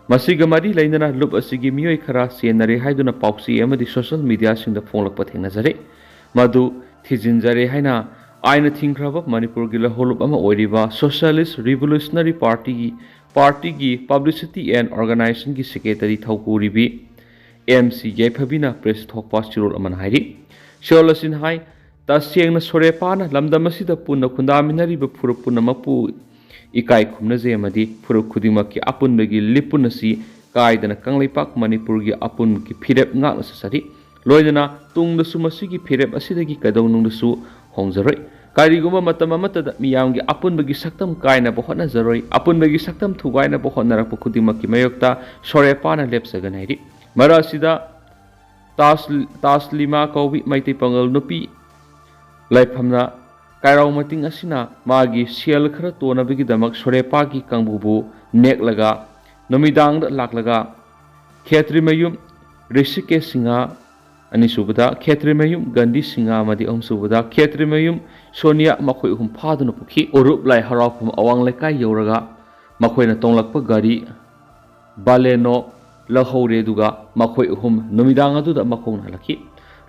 ꯃꯁꯤꯒ ꯃꯔꯤ ꯂꯩꯅꯅ ꯂꯨꯞ ꯑꯁꯤꯒꯤ ꯃꯤꯑꯣꯏ ꯈꯔ ꯆꯦꯟꯅꯔꯦ ꯍꯥꯏꯗꯨꯅ ꯄꯥꯎꯆꯦ ꯑꯃꯗꯤ ꯁꯣꯁꯤꯌꯦꯜ ꯃꯤꯗꯤꯌꯥꯁꯤꯡꯗ ꯐꯣꯡꯂꯛꯄ ꯊꯦꯡꯅꯖꯔꯦ꯫ ꯃꯗꯨ ꯊꯤꯖꯤꯟꯖꯔꯦ ꯍꯥꯏꯅ ꯑꯥꯏꯟꯅ ꯊꯤꯡꯈ꯭ꯔꯕ ꯃꯅꯤꯄꯨꯔꯒꯤ ꯂꯧꯍꯧꯂꯨꯞ ꯑꯃ ꯑꯣꯏꯔꯤꯕ ꯁꯣꯁꯤꯌꯦꯂꯤꯁ ꯔꯤꯚꯣꯂꯨꯁꯅꯔꯤ ꯄꯥꯔꯇꯤꯒꯤ, ꯄꯥꯔꯇꯤꯒꯤ ꯄꯕ꯭ꯂꯤꯁꯤꯇꯤ ꯑꯦꯟ ꯑꯣꯔꯒꯅꯥꯏꯖꯦꯁꯟꯒꯤ ꯁꯦꯀ꯭ꯔꯦꯇꯔꯤ ꯊꯧꯄꯨꯔꯤꯕꯤ ꯑꯦꯝ ꯁꯤ ꯌꯥꯏꯐꯕꯤꯅ ꯄ꯭ꯔꯦꯁ ꯊꯣꯛꯄ ꯆꯤꯔꯣꯜ ꯑꯃꯅ ꯍꯥꯏꯔꯤ꯫ ꯆꯤꯔꯣꯜ ꯑꯁꯤꯅ ꯍꯥꯏ, ꯇꯁꯦꯡꯅ ꯁꯣꯔꯦꯄꯥꯅ ꯂꯝꯗꯝ ꯑꯁꯤꯗ ꯄꯨꯟꯅ ꯈꯨꯟꯗꯥꯃꯤꯟꯅꯔꯤꯕ ꯐꯨꯔꯨꯞ ꯄꯨꯝꯅꯃꯛꯄꯨ ꯏꯀꯥꯏ ꯈꯨꯝꯅꯖꯩ ꯑꯃꯗꯤ ꯐꯨꯔꯨꯞ ꯈꯨꯗꯤꯡꯃꯛꯀꯤ ꯑꯄꯨꯟꯕꯒꯤ ꯂꯤꯄꯨꯟ ꯑꯁꯤ ꯀꯥꯏꯗꯅ ꯀꯪꯂꯩꯄꯥꯛ ꯃꯅꯤꯄꯨꯔꯒꯤ ꯑꯄꯨꯟꯕꯒꯤ ꯐꯤꯔꯦꯞ ꯉꯥꯛꯅ ꯆꯠꯆꯔꯤ꯫ ꯂꯣꯏꯅꯅ ꯇꯨꯡꯗꯁꯨ ꯃꯁꯤꯒꯤ ꯐꯤꯔꯦꯞ ꯑꯁꯤꯗꯒꯤ ꯀꯩꯗꯧꯅꯨꯡꯗꯁꯨ ꯍꯣꯡꯖꯔꯣꯏ꯫ ꯀꯔꯤꯒꯨꯝꯕ ꯃꯇꯝ ꯑꯃꯠꯇꯗ ꯃꯤꯌꯥꯝꯒꯤ ꯑꯄꯨꯟꯕꯒꯤ ꯁꯛꯇꯝ ꯀꯥꯏꯅꯕ ꯍꯣꯠꯅꯖꯔꯣꯏ꯫ ꯑꯄꯨꯟꯕꯒꯤ ꯁꯛꯇꯝ ꯊꯨꯒꯥꯏꯅꯕ ꯍꯣꯠꯅꯔꯛꯄ ꯈꯨꯗꯤꯡꯃꯛꯀꯤ ꯃꯥꯌꯣꯛꯇ ꯁꯣꯔꯦꯄꯥꯅ ꯂꯦꯞꯆꯒꯅꯤ ꯍꯥꯏꯔꯤ꯫ ꯃꯔꯛ ꯑꯁꯤꯗ ꯇꯥꯖ, ꯇꯥꯖꯂꯤꯃꯥ ꯀꯧꯕꯤ ꯃꯩꯇꯩ ꯄꯥꯉꯜ ꯅꯨꯄꯤ ꯂꯥꯏꯐꯝꯅ ꯀꯥꯏꯔꯥꯎ ꯃꯇꯤꯡ ꯑꯁꯤꯅ ꯃꯥꯒꯤ ꯁꯦꯜ ꯈꯔ ꯇꯣꯟꯅꯕꯒꯤꯗꯃꯛ ꯁꯣꯔꯦꯄꯥꯒꯤ ꯀꯥꯡꯕꯨꯕꯨ ꯅꯦꯛꯂꯒ ꯅꯨꯃꯤꯗꯥꯡꯗ ꯂꯥꯛꯂꯒ ꯈꯦꯇ꯭ꯔꯤꯃꯌꯨꯝ ꯔꯤꯁꯤꯀꯦꯁ ꯁꯤꯡꯍ, ꯑꯅꯤꯁꯨꯕꯗ ꯈꯦꯇ꯭ꯔꯤꯃꯌꯨꯝ ꯒꯥꯟꯙꯤ ꯁꯤꯡꯍ ꯑꯃꯗꯤ ꯑꯍꯨꯝꯁꯨꯕꯗ ꯈꯦꯇ꯭ꯔꯤꯃꯌꯨꯝ ꯁꯣꯅꯤꯌꯥ, ꯃꯈꯣꯏ ꯑꯍꯨꯝ ꯐꯥꯗꯨꯅ ꯄꯨꯈꯤ꯫ ꯎꯔꯨꯞ ꯂꯥꯏ ꯍꯔꯥꯎꯐꯝ ꯑꯋꯥꯡ ꯂꯩꯀꯥꯏ ꯌꯧꯔꯒ ꯃꯈꯣꯏꯅ ꯇꯣꯡꯂꯛꯄ ꯒꯥꯔꯤ ꯕꯥꯂꯦꯅꯣ ꯂꯧꯍꯧꯔꯦ, ꯑꯗꯨꯒ ꯃꯈꯣꯏ ꯑꯍꯨꯝ ꯅꯨꯃꯤꯗꯥꯡ ꯑꯗꯨꯗ ꯃꯈꯣꯡꯅ ꯍꯜꯂꯛꯈꯤ꯫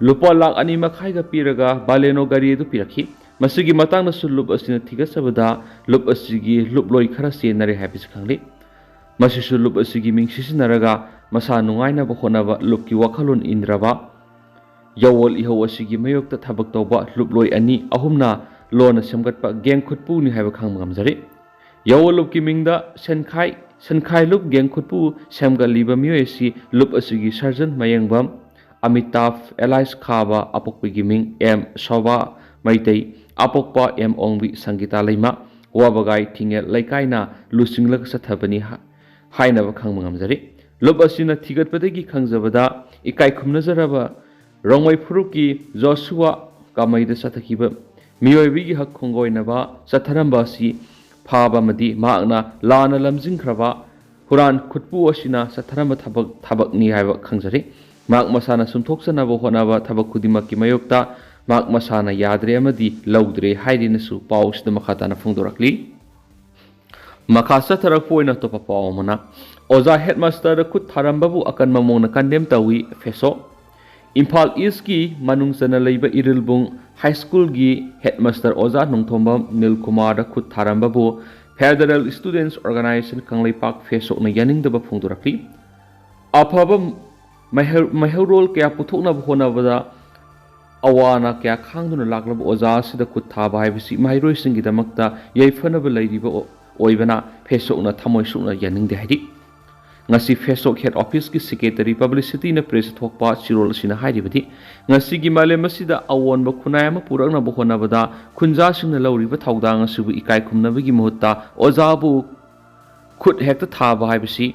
ꯂꯨꯄꯥ ꯂꯥꯈ ꯑꯅꯤ ꯃꯈꯥꯏꯒ ꯄꯤꯔꯒ ꯕꯥꯂꯦꯅꯣ ꯒꯥꯔꯤ ꯑꯗꯨ ꯄꯤꯔꯛꯈꯤ꯫ ꯃꯁꯤꯒꯤ ꯃꯇꯥꯡꯗꯁꯨ ꯂꯨꯞ ꯑꯁꯤꯅ ꯊꯤꯒꯠꯆꯕꯗ ꯂꯨꯞ ꯑꯁꯤꯒꯤ ꯂꯨꯞꯂꯣꯏ ꯈꯔ ꯆꯦꯟꯅꯔꯦ ꯍꯥꯏꯕꯁꯤ ꯈꯪꯂꯤ꯫ ꯃꯁꯤꯁꯨ ꯂꯨꯞ ꯑꯁꯤꯒꯤ ꯃꯤꯡ ꯁꯤꯖꯤꯟꯅꯔꯒ ꯃꯁꯥ ꯅꯨꯡꯉꯥꯏꯅꯕ ꯍꯣꯠꯅꯕ ꯂꯨꯞꯀꯤ ꯋꯥꯈꯜꯂꯣꯟ ꯏꯟꯗ꯭ꯔꯕ ꯌꯥꯋꯣꯜ ꯏꯍꯧ ꯑꯁꯤꯒꯤ ꯃꯥꯌꯣꯛꯇ ꯊꯕꯛ ꯇꯧꯕ ꯂꯨꯞꯂꯣꯏ ꯑꯅꯤ ꯑꯍꯨꯝꯅ ꯂꯣꯟꯅ ꯁꯦꯝꯒꯠꯄ ꯒꯦꯡ ꯈꯨꯠꯄꯨꯅꯤ ꯍꯥꯏꯕ ꯈꯪꯕ ꯉꯝꯖꯔꯤ꯫ ꯌꯥꯋꯣꯜ ꯂꯨꯞꯀꯤ ꯃꯤꯡꯗ ꯁꯦꯟꯈꯥꯏ ꯁꯟꯈꯥꯏ ꯂꯨꯞ ꯒꯦꯡ ꯈꯨꯠꯄꯨ ꯁꯦꯝꯒꯠꯂꯤꯕ ꯃꯤꯑꯣꯏ ꯑꯁꯤ ꯂꯨꯞ ꯑꯁꯤꯒꯤ ꯁꯔꯖꯟ ꯃꯌꯦꯡꯕꯝ ꯑꯃꯤꯇꯥꯚ ꯑꯦꯂꯥꯏꯁ ꯈꯥꯕ, ꯑꯄꯣꯛꯄꯒꯤ ꯃꯤꯡ ꯑꯦꯝ ꯁꯣꯚꯥ ꯃꯩꯇꯩ, ꯑꯄꯣꯛꯄ ꯑꯦꯝ ꯑꯣꯡꯕꯤ ꯁꯪꯒꯤꯇꯥ ꯂꯩꯃ, ꯋꯥꯕꯒꯥꯏ ꯊꯤꯡꯉꯦꯜ ꯂꯩꯀꯥꯏꯅ ꯂꯨꯆꯤꯡꯂꯒ ꯆꯠꯊꯕꯅꯤ ꯍꯥ-, ꯍꯥꯏꯅꯕ ꯈꯪꯕ ꯉꯝꯖꯔꯤ꯫ ꯂꯨꯞ ꯑꯁꯤꯅ ꯊꯤꯒꯠꯄꯗꯒꯤ ꯈꯪꯖꯕꯗ ꯏꯀꯥꯏ ꯈꯨꯝꯅꯖꯔꯕ ꯔꯣꯡꯃꯩ ꯐꯨꯔꯨꯞꯀꯤ ꯖꯣꯁꯨꯋꯥ ꯀꯥꯃꯩꯗ ꯆꯠꯊꯈꯤꯕ ꯃꯤꯑꯣꯏꯕꯒꯤ ꯍꯛ ꯈꯣꯡꯒꯣꯏꯅꯕ ꯆꯠꯊꯔꯝꯕ ꯑꯁꯤ ꯐꯥꯕ ꯑꯃꯗꯤ ꯃꯍꯥꯛꯅ ꯂꯥꯟꯅ ꯂꯝꯖꯤꯡꯈ꯭ꯔꯕ ꯍꯨꯔꯥꯟ ꯈꯨꯠꯄꯨ ꯑꯁꯤꯅ ꯆꯠꯊꯔꯝꯕ ꯊꯕꯛ, ꯊꯕꯛꯅꯤ ꯍꯥꯏꯕ ꯈꯪꯖꯔꯤ꯫ ꯃꯍꯥꯛ ꯃꯁꯥꯅ ꯁꯨꯝꯊꯣꯛꯆꯅꯕ ꯍꯣꯠꯅꯕ ꯊꯕꯛ ꯈꯨꯗꯤꯡꯃꯛꯀꯤ ꯃꯥꯌꯣꯛꯇ ꯃꯍꯥꯛ ꯃꯁꯥꯅ ꯌꯥꯗ꯭ꯔꯦ ꯑꯃꯗꯤ ꯂꯧꯗ꯭ꯔꯦ ꯍꯥꯏꯗꯨꯅꯁꯨ ꯄꯥꯎꯁꯤꯗ ꯃꯈꯥ ꯇꯥꯅ ꯐꯣꯡꯗꯣꯔꯛꯂꯤ꯫ ꯃꯈꯥ ꯆꯠꯊꯔꯛꯄ ꯑꯣꯏꯅ ꯑꯇꯣꯞꯄ ꯄꯥꯎ ꯑꯃꯅ, ꯑꯣꯖꯥ ꯍꯦꯗꯃꯥꯁꯇꯔꯗ ꯈꯨꯠ ꯊꯥꯔꯝꯕꯕꯨ ꯑꯀꯟꯕ ꯃꯑꯣꯡꯗ ꯀꯟꯗꯦꯝ ꯇꯧꯏ, ꯐꯦꯁꯣꯛ꯫ ꯏꯝꯐꯥꯜ ꯏꯁꯀꯤ ꯃꯅꯨꯡ ꯆꯟꯅ ꯂꯩꯕ ꯏꯔꯤꯜꯕꯨꯡ ꯍꯥꯏ ꯁ꯭ꯀꯨꯜꯒꯤ ꯍꯦꯗꯃꯥꯁꯇꯔ ꯑꯣꯖꯥ ꯅꯣꯡꯊꯣꯝꯕꯝ ꯅꯤꯜꯀꯨꯃꯥꯔꯗ ꯈꯨꯠ ꯊꯥꯔꯝꯕꯕꯨ ꯐꯦꯗꯔꯦꯜ ꯁ꯭ꯇꯨꯗꯦꯟꯠꯁ ꯑꯣꯔꯒꯅꯥꯏꯖꯦꯁꯟ ꯀꯪꯂꯩꯄꯥꯛ, ꯐꯦꯁꯣꯛꯅ ꯌꯥꯅꯤꯡꯗꯕ ꯐꯣꯡꯗꯣꯔꯛꯂꯤ꯫ ꯑꯐꯕ ꯃꯩꯍꯧ-, ꯃꯩꯍꯧꯔꯣꯜ ꯀꯌꯥ ꯄꯨꯊꯣꯛꯅꯕ ꯍꯣꯠꯅꯕꯗ ꯑꯋꯥ ꯑꯅꯥ ꯀꯌꯥ ꯈꯥꯡꯗꯨꯅ ꯂꯥꯛꯂꯕ ꯑꯣꯖꯥ ꯑꯁꯤꯗ ꯈꯨꯠ ꯊꯥꯕ ꯍꯥꯏꯕꯁꯤ ꯃꯍꯩꯔꯣꯏꯁꯤꯡꯒꯤꯗꯃꯛꯇ ꯌꯥꯏꯐꯅꯕ ꯂꯩꯔꯤꯕ ꯑꯣ-, ꯑꯣꯏꯕꯅ ꯐꯦꯁꯣꯛꯅ ꯊꯃꯣꯏ ꯁꯣꯛꯅ ꯌꯥꯅꯤꯡꯗꯦ ꯍꯥꯏꯔꯤ꯫ ꯉꯁꯤ ꯐꯦꯁꯣꯛ ꯍꯦꯗ ꯑꯣꯐꯤꯁꯀꯤ ꯁꯦꯀ꯭ꯔꯦꯇꯔꯤ ꯄꯕ꯭ꯂꯤꯁꯤꯇꯤꯅ ꯄ꯭ꯔꯦꯁꯇ ꯊꯣꯛꯄ ꯆꯤꯔꯣꯜ ꯑꯁꯤꯅ ꯍꯥꯏꯔꯤꯕꯗꯤ, ꯉꯁꯤꯒꯤ ꯃꯥꯂꯦꯝ ꯑꯁꯤꯗ ꯑꯑꯣꯟꯕ ꯈꯨꯟꯅꯥꯏ ꯑꯃ ꯄꯨꯔꯛꯅꯕ ꯍꯣꯠꯅꯕꯗ ꯈꯨꯟꯖꯥꯁꯤꯡꯅ ꯂꯧꯔꯤꯕ ꯊꯧꯗꯥꯡ ꯑꯁꯤꯕꯨ ꯏꯀꯥꯏ ꯈꯨꯝꯅꯕꯒꯤ ꯃꯍꯨꯠꯇ ꯑꯣꯖꯥꯕꯨ ꯈꯨꯠ ꯍꯦꯛꯇ ꯊꯥꯕ ꯍꯥꯏꯕꯁꯤ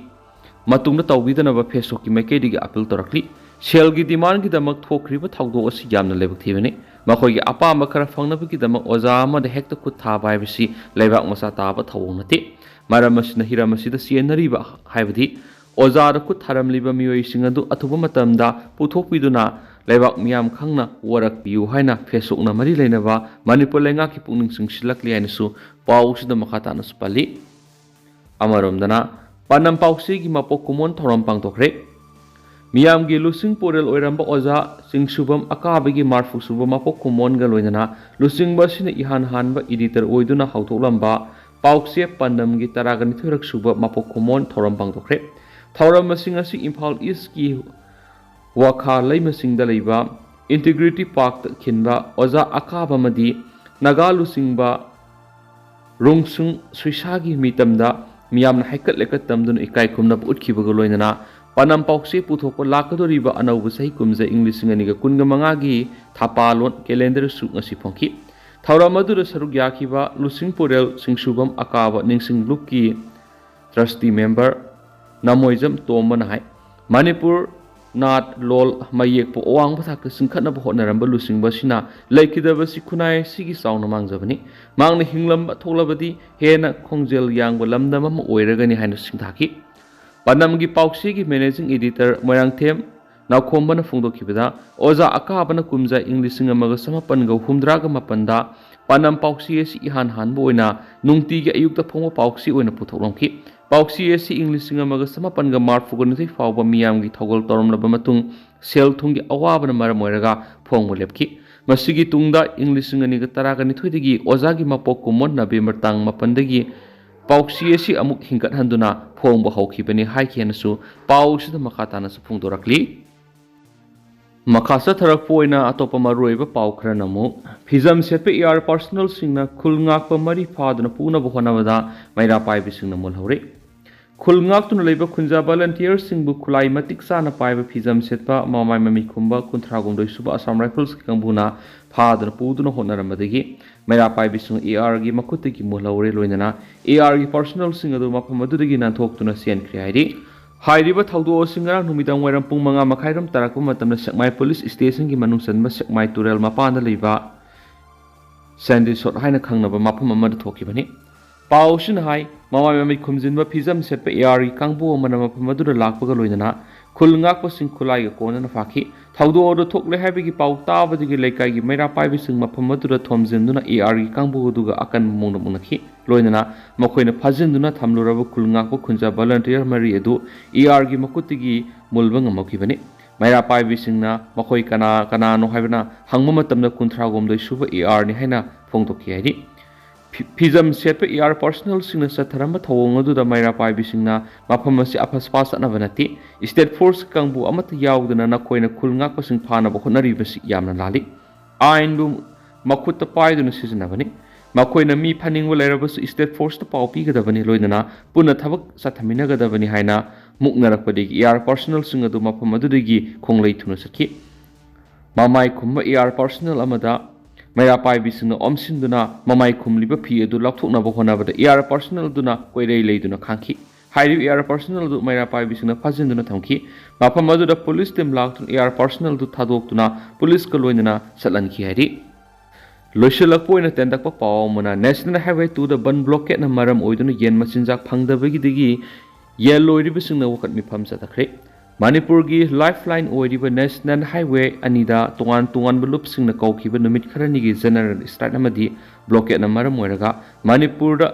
ꯃꯇꯨꯡꯗ ꯇꯧꯕꯤꯗꯅꯕ ꯐꯦꯁꯣꯛꯀꯤ ꯃꯥꯏꯀꯩꯗꯒꯤ ꯑꯄꯤꯜ ꯇꯧꯔꯛꯂꯤ꯫ ꯁꯦꯜꯒꯤ ꯗꯤꯃꯥꯟꯒꯤꯗꯃꯛ ꯊꯣꯛꯈ꯭ꯔꯤꯕ ꯊꯧꯗꯣꯛ ꯑꯁꯤ ꯌꯥꯝꯅ ꯂꯥꯏꯕꯛ ꯊꯤꯕꯅꯤ꯫ ꯃꯈꯣꯏꯒꯤ ꯑꯄꯥꯝꯕ ꯈꯔ ꯐꯪꯅꯕꯒꯤꯗꯃꯛ ꯑꯣꯖꯥ ꯑꯃꯗ ꯍꯦꯛꯇ ꯈꯨꯠ ꯊꯥꯕ ꯍꯥꯏꯕꯁꯤ ꯂꯩꯕꯥꯛ ꯃꯆꯥ ꯇꯥꯕ ꯊꯧꯑꯣꯡ ꯅꯠꯇꯦ꯫ ꯃꯔꯝ ꯑꯁꯤꯅ ꯍꯤꯔꯝ ꯑꯁꯤꯗ ꯆꯦꯟꯅꯔꯤꯕ, ꯍꯥꯏꯕꯗꯤ ꯑꯣꯖꯥꯗ ꯈꯨꯠ ꯊꯥꯔꯝꯂꯤꯕ ꯃꯤꯑꯣꯏꯁꯤꯡ ꯑꯗꯨ ꯑꯊꯨꯕ ꯃꯇꯝꯗ ꯄꯨꯊꯣꯛꯄꯤꯗꯨꯅ ꯂꯩꯕꯥꯛ ꯃꯤꯌꯥꯝ ꯈꯪꯅ ꯋꯥꯔꯛꯄꯤꯌꯨ ꯍꯥꯏꯅ ꯐꯦꯁꯣꯛꯅ ꯃꯔꯤ ꯂꯩꯅꯕ ꯃꯅꯤꯄꯨꯔ ꯂꯩꯉꯥꯛꯀꯤ ꯄꯨꯛꯅꯤꯡ ꯆꯤꯡꯁꯤꯜꯂꯛꯂꯤ ꯍꯥꯏꯅꯁꯨ ꯄꯥꯎꯁꯤꯗ ꯃꯈꯥ ꯇꯥꯅꯁꯨ ꯄꯜꯂꯤ꯫ ꯑꯃꯔꯣꯝꯗꯅ, ꯄꯥꯟꯗꯝ ꯄꯥꯎꯆꯦꯒꯤ ꯃꯄꯣꯛ ꯀꯨꯝꯑꯣꯟ ꯊꯧꯔꯝ ꯄꯥꯡꯊꯣꯛꯈ꯭ꯔꯦ꯫ ꯃꯤꯌꯥꯝꯒꯤ ꯂꯨꯆꯤꯡ ꯄꯨꯔꯦꯜ ꯑꯣꯏꯔꯝꯕ ꯑꯣꯖꯥ ꯆꯤꯡꯁꯨꯕꯝ ꯑꯀꯥꯕꯒꯤ ꯃꯔꯐꯨ ꯁꯨꯕ ꯃꯄꯣꯛ ꯀꯨꯝꯑꯣꯟꯒ ꯂꯣꯏꯅꯅ ꯂꯨꯆꯤꯡꯕ ꯑꯁꯤꯅ ꯏꯍꯥꯟ ꯍꯥꯟꯕ ꯏꯗꯤꯇꯔ ꯑꯣꯏꯗꯨꯅ ꯍꯧꯗꯣꯛꯂꯝꯕ ꯄꯥꯎꯆꯦ ꯄꯥꯟꯗꯝꯒꯤ ꯇꯔꯥꯒ ꯅꯤꯊꯣꯏꯔꯛ ꯁꯨꯕ ꯃꯄꯣꯛ ꯀꯨꯝꯑꯣꯟ ꯊꯧꯔꯝ ꯄꯥꯡꯊꯣꯛꯈ꯭ꯔꯦ꯫ ꯊꯧꯔꯝ ꯑꯁꯤ ꯉꯁꯤ ꯏꯝꯐꯥꯜ ꯏꯁꯀꯤ ꯋꯥꯈꯥ ꯂꯩꯃꯁꯤꯡꯗ ꯂꯩꯕ ꯏꯟꯇꯤꯒ꯭ꯔꯤꯇꯤ ꯄꯥꯔꯛꯇ ꯈꯤꯟꯕ ꯑꯣꯖꯥ ꯑꯀꯥꯕ ꯑꯃꯗꯤ ꯅꯥꯒꯥ ꯂꯨꯆꯤꯡꯕ ꯔꯣꯡꯁꯨꯡ ꯁꯨꯏꯁꯥꯒꯤ ꯃꯤꯇꯝꯗ ꯃꯤꯌꯥꯝꯅ ꯍꯥꯏꯀꯠ ꯂꯩꯀꯠ ꯇꯝꯗꯨꯅ ꯏꯀꯥꯏ ꯈꯨꯝꯅꯕ ꯎꯠꯈꯤꯕꯒ ꯂꯣꯏꯅꯅ ꯄꯥꯟꯗꯝ ꯄꯥꯎꯆꯦ ꯄꯨꯊꯣꯛꯄ ꯂꯥꯛꯀꯗꯧꯔꯤꯕ ꯑꯅꯧꯕ ꯆꯍꯤ ꯀꯨꯝꯖꯥ ꯏꯪ ꯂꯤꯁꯤꯡ ꯑꯅꯤꯒ ꯀꯨꯟꯒ ꯃꯉꯥꯒꯤ ꯊꯥꯄꯥꯂꯣꯟ calendarꯁꯨ ꯉꯁꯤ ꯐꯣꯡꯈꯤ꯫ ꯊꯧꯔꯝ ꯑꯗꯨꯗ ꯁꯔꯨꯛ ꯌꯥꯈꯤꯕ ꯂꯨꯆꯤꯡ ꯄꯨꯔꯦꯜ ꯆꯤꯡꯁꯨꯕꯝ ꯑꯀꯥꯕ ꯅꯤꯡꯁꯤꯡ ꯂꯨꯞꯀꯤ trustee member ꯅꯃꯣꯏꯖꯝ ꯇꯣꯝꯕꯅ ꯍꯥꯏ, ꯃꯅꯤꯄꯨꯔ ꯅꯥꯠ, ꯂꯣꯜ, ꯃꯌꯦꯛꯄꯨ ꯑꯋꯥꯡꯕ ꯊꯥꯛꯇ ꯆꯤꯡꯈꯠꯅꯕ ꯍꯣꯠꯅꯔꯝꯕ ꯂꯨꯆꯤꯡꯕ ꯑꯁꯤꯅ ꯂꯩꯈꯤꯗꯕꯁꯤ ꯈꯨꯟꯅꯥꯏ ꯑꯁꯤꯒꯤ ꯆꯥꯎꯅ ꯃꯥꯡꯖꯕꯅꯤ꯫ ꯃꯍꯥꯛꯅ ꯍꯤꯡꯂꯝꯕ ꯊꯣꯛꯂꯕꯗꯤ ꯍꯦꯟꯅ ꯈꯣꯡꯖꯦꯜ ꯌꯥꯡꯕ ꯂꯝꯗꯝ ꯑꯃ ꯑꯣꯏꯔꯒꯅꯤ ꯍꯥꯏꯅ ꯁꯤꯡꯊꯥꯈꯤ꯫ ꯄꯥꯟꯗꯝꯒꯤ ꯄꯥꯎꯆꯦꯒꯤ managing editor ꯃꯣꯏꯔꯥꯡꯊꯦꯝ ꯅꯥꯎꯈꯣꯝꯕꯅ ꯐꯣꯡꯗꯣꯛꯈꯤꯕꯗ, ꯑꯣꯖꯥ ꯑꯀꯥꯕꯅ ꯀꯨꯝꯖꯥ ꯏꯪ ꯂꯤꯁꯤꯡ ꯑꯃꯒ ꯆꯃꯥꯄꯟꯒ ꯍꯨꯝꯗ꯭ꯔꯥꯒ ꯃꯥꯄꯟꯗ ꯄꯥꯟꯗꯝ ꯄꯥꯎꯆꯦ ꯑꯁꯤ ꯏꯍꯥꯟ ꯍꯥꯟꯕ ꯑꯣꯏꯅ ꯅꯨꯡꯇꯤꯒꯤ ꯑꯌꯨꯛꯇ ꯐꯣꯡꯕ ꯄꯥꯎꯆꯦ ꯑꯣꯏꯅ ꯄꯨꯊꯣꯛꯂꯝꯈꯤ꯫ ꯄꯥꯎꯆꯦ ꯑꯁꯤ ꯏꯪ ꯂꯤꯁꯤꯡ ꯑꯃꯒ ꯆꯃꯥꯄꯟꯒ ꯃꯔꯤꯐꯨꯒ ꯅꯤꯊꯣꯏ ꯐꯥꯎꯕ ꯃꯤꯌꯥꯝꯒꯤ ꯊꯧꯒꯜ ꯇꯧꯔꯝꯂꯕ ꯃꯇꯨꯡ ꯁꯦꯜ ꯊꯨꯝꯒꯤ ꯑꯋꯥꯕꯅ ꯃꯔꯝ ꯑꯣꯏꯔꯒ ꯐꯣꯡꯕ ꯂꯦꯞꯈꯤ꯫ ꯃꯁꯤꯒꯤ ꯇꯨꯡꯗ ꯏꯪ ꯂꯤꯁꯤꯡ ꯑꯅꯤꯒ ꯇꯔꯥꯒ ꯅꯤꯊꯣꯏꯗꯒꯤ ꯑꯣꯖꯥꯒꯤ ꯃꯄꯣꯛ ꯀꯨꯝꯑꯣꯟ ꯅꯕꯦꯝꯕꯔ ꯇꯥꯡ ꯃꯥꯄꯟꯗꯒꯤ ꯄꯥꯎꯆꯦ ꯑꯁꯤ ꯑꯃꯨꯛ ꯍꯤꯡꯒꯠꯍꯟꯗꯨꯅ ꯐꯣꯡꯕ ꯍꯧꯈꯤꯕꯅꯤ ꯍꯥꯏꯈꯤ ꯍꯥꯏꯅꯁꯨ ꯄꯥꯎꯁꯤꯗ ꯃꯈꯥ ꯇꯥꯅꯁꯨ ꯐꯣꯡꯗꯣꯔꯛꯂꯤ꯫ ꯃꯈꯥ ꯆꯠꯊꯔꯛꯄ ꯑꯣꯏꯅ ꯑꯇꯣꯞꯄ ꯃꯔꯨꯑꯣꯏꯕ ꯄꯥꯎ ꯈꯔꯅ ꯑꯃꯨꯛ, ꯐꯤꯖꯝ ꯁꯦꯠꯄ AR personnelꯁꯤꯡꯅ ꯈꯨꯜ ꯉꯥꯛꯄ ꯃꯔꯤ ꯐꯥꯗꯨꯅ ꯄꯨꯅꯕ ꯍꯣꯠꯅꯕꯗ ꯃꯩꯔꯥ ꯄꯥꯏꯕꯤꯁꯤꯡꯅ ꯃꯨꯜꯍꯧꯔꯦ꯫ ꯈꯨꯜ ꯉꯥꯛꯇꯨꯅ ꯂꯩꯕ ꯈꯨꯟꯖꯥ volunteerꯁꯤꯡꯕꯨ ꯈꯨꯠꯂꯥꯏ ꯃꯇꯤꯛ ꯆꯥꯅ ꯄꯥꯏꯕ ꯐꯤꯖꯝ ꯁꯦꯠꯄ ꯃꯃꯥꯏ ꯃꯃꯤꯠ ꯈꯨꯝꯕ ꯀꯨꯟꯊ꯭ꯔꯥ ꯍꯨꯝꯗꯣꯏ ꯁꯨꯕ Assam Riflesꯀꯤ ꯀꯥꯡꯕꯨꯅ ꯐꯥꯗꯨꯅ ꯄꯨꯗꯨꯅ ꯍꯣꯠꯅꯔꯝꯕꯗꯒꯤ ꯃꯩꯔꯥ ꯄꯥꯏꯕꯤꯁꯤꯡ ARꯒꯤ ꯃꯈꯨꯠꯇꯒꯤ ꯃꯨꯜꯍꯧꯔꯦ꯫ ꯂꯣꯏꯅꯅ ARꯒꯤ personnelꯁꯤꯡ ꯑꯗꯨ ꯃꯐꯝ ꯑꯗꯨꯗꯒꯤ ꯅꯥꯟꯊꯣꯛꯇꯨꯅ ꯆꯦꯟꯈ꯭ꯔꯦ ꯍꯥꯏꯔꯤ꯫ ꯍꯥꯏꯔꯤꯕ ꯊꯧꯗꯣꯛ ꯑꯁꯤ ꯉꯔꯥꯡ ꯅꯨꯃꯤꯗꯥꯡ ꯋꯥꯏꯔꯝ ꯄꯨꯡ ꯃꯉꯥ ꯃꯈꯥꯏꯔꯣꯝ ꯇꯥꯔꯛꯄ ꯃꯇꯝꯗ ꯁꯦꯛꯃꯥꯏ police stationꯒꯤ ꯃꯅꯨꯡ ꯆꯟꯕ ꯁꯦꯛꯃꯥꯏ ꯇꯨꯔꯦꯜ ꯃꯄꯥꯟꯗ ꯂꯩꯕ Sandy Sot ꯍꯥꯏꯅ ꯈꯪꯅꯕ ꯃꯐꯝ ꯑꯃꯗ ꯊꯣꯛꯈꯤꯕꯅꯤ꯫ ꯄꯥꯎ ꯑꯁꯤꯅ ꯍꯥꯏ, ꯃꯃꯥꯏ ꯃꯃꯤꯠ ꯈꯨꯝꯖꯤꯟꯕ ꯐꯤꯖꯝ ꯁꯦꯠꯄ ARꯒꯤ ꯀꯥꯡꯕꯨ ꯑꯃꯅ ꯃꯐꯝ ꯑꯗꯨꯗ ꯂꯥꯛꯄꯒ ꯂꯣꯏꯅꯅ ꯈꯨꯜ ꯉꯥꯛꯄꯁꯤꯡ ꯈꯨꯠꯂꯥꯏꯒ ꯀꯣꯟꯅꯅ ꯐꯥꯈꯤ꯫ ꯊꯧꯗꯣꯛ ꯑꯗꯨ ꯊꯣꯛꯂꯦ ꯍꯥꯏꯕꯒꯤ ꯄꯥꯎ ꯇꯥꯕꯗꯒꯤ ꯂꯩꯀꯥꯏꯒꯤ ꯃꯩꯔꯥ ꯄꯥꯏꯕꯤꯁꯤꯡ ꯃꯐꯝ ꯑꯗꯨꯗ ꯊꯣꯝꯖꯤꯟꯗꯨꯅ ARꯒꯤ ꯀꯥꯡꯕꯨ ꯑꯗꯨꯒ ꯑꯀꯟꯕ ꯃꯑꯣꯡꯗ ꯃꯨꯛꯅꯈꯤ꯫ ꯂꯣꯏꯅꯅ ꯃꯈꯣꯏꯅ ꯐꯥꯖꯤꯟꯗꯨꯅ ꯊꯝꯂꯨꯔꯕ ꯈꯨꯜ ꯉꯥꯛꯄ ꯈꯨꯟꯖꯥ volunteer ꯃꯔꯤ ꯑꯗꯨ ARꯒꯤ ꯃꯈꯨꯠꯇꯒꯤ ꯃꯨꯜꯕ ꯉꯝꯍꯧꯈꯤꯕꯅꯤ꯫ ꯃꯩꯔꯥ ꯄꯥꯏꯕꯤꯁꯤꯡꯅ ꯃꯈꯣꯏ ꯀꯅꯥ ꯀꯅꯥꯅꯣ ꯍꯥꯏꯕꯅ ꯍꯪꯕ ꯃꯇꯝꯗ ꯀꯨꯟꯊ꯭ꯔꯥ ꯍꯨꯝꯗꯣꯏ ꯁꯨꯕ ARꯅꯤ ꯍꯥꯏꯅ ꯐꯣꯡꯗꯣꯛꯈꯤ ꯍꯥꯏꯔꯤ꯫ ꯐꯤ-, ꯐꯤꯖꯝ ꯁꯦꯠꯄ AR personnelꯁꯤꯡꯅ ꯆꯠꯊꯔꯝꯕ ꯊꯧꯑꯣꯡ ꯑꯗꯨꯗ ꯃꯩꯔꯥ ꯄꯥꯏꯕꯤꯁꯤꯡꯅ ꯃꯐꯝ ꯑꯁꯤ ꯑꯐ ꯁꯐꯥ ꯆꯠꯅꯕ ꯅꯠꯇꯦ, state force ꯀꯥꯡꯕꯨ ꯑꯃꯠꯇ ꯌꯥꯎꯗꯅ ꯅꯈꯣꯏꯅ ꯈꯨꯜ ꯉꯥꯛꯄꯁꯤꯡ ꯐꯥꯅꯕ ꯍꯣꯠꯅꯔꯤꯕꯁꯤ ꯌꯥꯝꯅ ꯂꯥꯜꯂꯤ꯫ ꯑꯥꯏꯟꯕꯨ ꯃꯈꯨꯠꯇ ꯄꯥꯏꯗꯨꯅ ꯁꯤꯖꯤꯟꯅꯕꯅꯤ꯫ ꯃꯈꯣꯏꯅ ꯃꯤ ꯐꯥꯅꯤꯡꯕ ꯂꯩꯔꯕꯁꯨ state forceꯇ ꯄꯥꯎ ꯄꯤꯒꯗꯕꯅꯤ, ꯂꯣꯏꯅꯅ ꯄꯨꯟꯅ ꯊꯕꯛ ꯆꯠꯊꯃꯤꯟꯅꯒꯗꯕꯅꯤ ꯍꯥꯏꯅ ꯃꯨꯛꯅꯔꯛꯄꯗꯒꯤ air personnelꯁꯤꯡ ꯑꯗꯨ ꯃꯐꯝ ꯑꯗꯨꯗꯒꯤ ꯈꯣꯡꯂꯩ ꯊꯨꯅ ꯆꯠꯈꯤ꯫ ꯃꯃꯥꯏ ꯈꯨꯝꯕ air personnel ꯑꯃꯗ ꯃꯩꯔꯥ ꯄꯥꯏꯕꯤꯁꯤꯡꯅ ꯑꯣꯝꯁꯤꯟꯗꯨꯅ ꯃꯃꯥꯏ ꯈꯨꯝꯂꯤꯕ ꯐꯤ ꯑꯗꯨ ꯂꯧꯊꯣꯛꯅꯕ ꯍꯣꯠꯅꯕꯗ air personnel ꯑꯗꯨꯅ ꯀꯣꯏꯔꯩ ꯂꯩꯗꯨꯅ ꯈꯥꯡꯈꯤ꯫ ꯍꯥꯏꯔꯤꯕ air personnel ꯑꯗꯨ ꯃꯩꯔꯥ ꯄꯥꯏꯕꯤꯁꯤꯡꯅ ꯐꯥꯖꯤꯟꯗꯨꯅ ꯊꯝꯈꯤ꯫ ꯃꯐꯝ ꯑꯗꯨꯗ police team ꯂꯥꯛꯇꯨꯅ air personnel ꯑꯗꯨ ꯊꯥꯗꯣꯛꯇꯨꯅ policeꯀ ꯂꯣꯏꯅꯅ ꯆꯠꯍꯟꯈꯤ ꯍꯥꯏꯔꯤ꯫ ꯂꯣꯏꯁꯤꯜꯂꯛꯄ ꯑꯣꯏꯅ ꯇꯦꯟꯇꯛꯄ ꯄꯥꯎ ꯑꯃꯅ, National Highway twoꯗ ꯕꯟ blockade ꯅ ꯃꯔꯝ ꯑꯣꯏꯗꯨꯅ ꯌꯦꯟ ꯃꯆꯤꯟꯖꯥꯛ ꯐꯪꯗꯕꯒꯤꯗꯒꯤ ꯌꯦꯟ ꯂꯣꯏꯔꯤꯕꯁꯤꯡꯅ ꯋꯥꯀꯠ ꯃꯤꯐꯝ ꯆꯠꯊꯈ꯭ꯔꯦ꯫ ꯃꯅꯤꯄꯨꯔꯒꯤ lifeline ꯑꯣꯏꯔꯤꯕ National Highway ꯑꯅꯤꯗ ꯇꯣꯉꯥꯟ ꯇꯣꯉꯥꯟꯕ ꯂꯨꯞꯁꯤꯡꯅ ꯀꯧꯈꯤꯕ ꯅꯨꯃꯤꯠ ꯈꯔꯅꯤꯒꯤ general strike ꯑꯃꯗꯤ blockade ꯅ ꯃꯔꯝ ꯑꯣꯏꯔꯒ ꯃꯅꯤꯄꯨꯔꯗ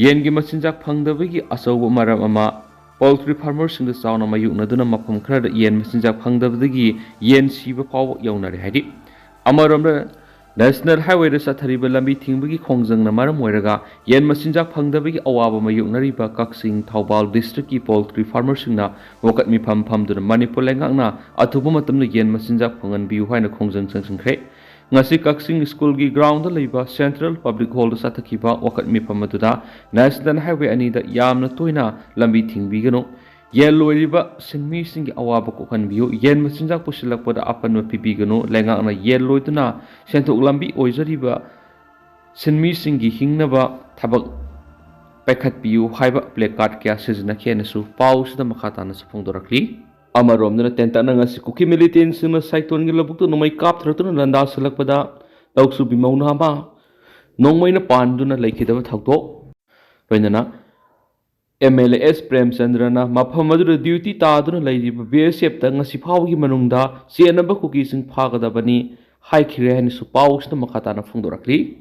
ꯌꯦꯟꯒꯤ ꯃꯆꯤꯟꯖꯥꯛ ꯐꯪꯗꯕꯒꯤ ꯑꯆꯧꯕ ꯃꯔꯝ ꯑꯃ poultry farmerꯁꯤꯡꯗ ꯆꯥꯎꯅ ꯃꯥꯌꯣꯛꯅꯗꯨꯅ ꯃꯐꯝ ꯈꯔꯗ ꯌꯦꯟ ꯃꯆꯤꯟꯖꯥꯛ ꯐꯪꯗꯕꯗꯒꯤ ꯌꯦꯟ ꯁꯤꯕ ꯐꯥꯎꯕ ꯌꯧꯅꯔꯦ ꯍꯥꯏꯔꯤ꯫ ꯑꯃꯔꯣꯝꯗ, National Highwayꯗ ꯆꯠꯊꯔꯤꯕ ꯂꯝꯕꯤ ꯊꯤꯡꯕꯒꯤ ꯈꯣꯡꯖꯪꯅ ꯃꯔꯝ ꯑꯣꯏꯔꯒ ꯌꯦꯟ ꯃꯆꯤꯟꯖꯥꯛ ꯐꯪꯗꯕꯒꯤ ꯑꯋꯥꯕ ꯃꯥꯌꯣꯛꯅꯔꯤꯕ ꯀꯛꯆꯤꯡ, ꯊꯧꯕꯥꯜ districtꯀꯤ poultry farmerꯁꯤꯡꯅ ꯋꯥꯀꯠ ꯃꯤꯐꯝ ꯐꯝꯗꯨꯅ ꯃꯅꯤꯄꯨꯔ ꯂꯩꯉꯥꯛꯅ ꯑꯊꯨꯕ ꯃꯇꯝꯗ ꯌꯦꯟ ꯃꯆꯤꯟꯖꯥꯛ ꯐꯪꯍꯟꯕꯤꯌꯨ ꯍꯥꯏꯅ ꯈꯣꯡꯖꯪ ꯆꯪꯁꯤꯟꯈ꯭ꯔꯦ꯫ ꯉꯁꯤ ꯀꯛꯆꯤꯡ ꯁ꯭ꯀꯨꯜꯒꯤ groundꯗ ꯂꯩꯕ Central Public Hallꯗ ꯆꯠꯊꯈꯤꯕ ꯋꯥꯀꯠ ꯃꯤꯐꯝ ꯑꯗꯨꯗ National Highway ꯑꯅꯤꯗ ꯌꯥꯝꯅ ꯇꯣꯏꯅ ꯂꯝꯕꯤ ꯊꯤꯡꯕꯤꯒꯅꯨ, ꯌꯦꯟ ꯂꯣꯏꯔꯤꯕ ꯁꯤꯟꯃꯤꯁꯤꯡꯒꯤ ꯑꯋꯥꯕ ꯀꯣꯛꯍꯟꯕꯤꯌꯨ, ꯌꯦꯟ ꯃꯆꯤꯟꯖꯥꯛ ꯄꯨꯁꯤꯜꯂꯛꯄꯗ ꯑꯄꯟꯕ ꯄꯤꯕꯤꯒꯅꯨ, ꯂꯩꯉꯥꯛꯅ ꯌꯦꯟ ꯂꯣꯏꯗꯨꯅ ꯁꯦꯟꯊꯣꯛ ꯂꯝꯕꯤ ꯑꯣꯏꯖꯔꯤꯕ ꯁꯤꯟꯃꯤꯁꯤꯡꯒꯤ ꯍꯤꯡꯅꯕ ꯊꯕꯛ ꯄꯥꯏꯈꯠꯄꯤꯌꯨ ꯍꯥꯏꯕ placard ꯀꯌꯥ ꯁꯤꯖꯤꯟꯅꯈꯤ ꯍꯥꯏꯅꯁꯨ ꯄꯥꯎꯁꯤꯗ ꯃꯈꯥ ꯇꯥꯅꯁꯨ ꯐꯣꯡꯗꯣꯔꯛꯂꯤ꯫ ꯑꯃꯔꯣꯝꯗꯅ ꯇꯦꯟꯇꯛꯅ ꯉꯁꯤ ꯀꯨꯀꯤ militantꯁꯤꯡꯅ ꯁꯥꯏꯇꯣꯟꯒꯤ ꯂꯧꯕꯨꯛꯇ ꯅꯣꯡꯃꯩ ꯀꯥꯞꯊꯔꯛꯇꯨꯅ ꯂꯥꯟꯗꯥꯁꯤꯜꯂꯛꯄꯗ ꯂꯧꯁꯨꯕꯤ ꯃꯧ ꯅꯍꯥ ꯑꯃ ꯅꯣꯡꯃꯩꯅ ꯄꯥꯟꯗꯨꯅ ꯂꯩꯈꯤꯗꯕ ꯊꯧꯗꯣꯛ, ꯂꯣꯏꯅꯅ M L A S ꯄ꯭ꯔꯦꯝꯆꯟꯗ꯭ꯔꯅ ꯃꯐꯝ ꯑꯗꯨꯗ duty ꯇꯥꯗꯨꯅ ꯂꯩꯔꯤꯕ B S Fꯇ ꯉꯁꯤ ꯐꯥꯎꯕꯒꯤ ꯃꯅꯨꯡꯗ ꯆꯦꯟꯅꯕ ꯀꯨꯀꯤꯁꯤꯡ ꯐꯥꯒꯗꯕꯅꯤ ꯍꯥꯏꯈꯤꯔꯦ ꯍꯥꯏꯅꯁꯨ ꯄꯥꯎꯁꯤꯗ ꯃꯈꯥ ꯇꯥꯅ ꯐꯣꯡꯗꯣꯔꯛꯂꯤ꯫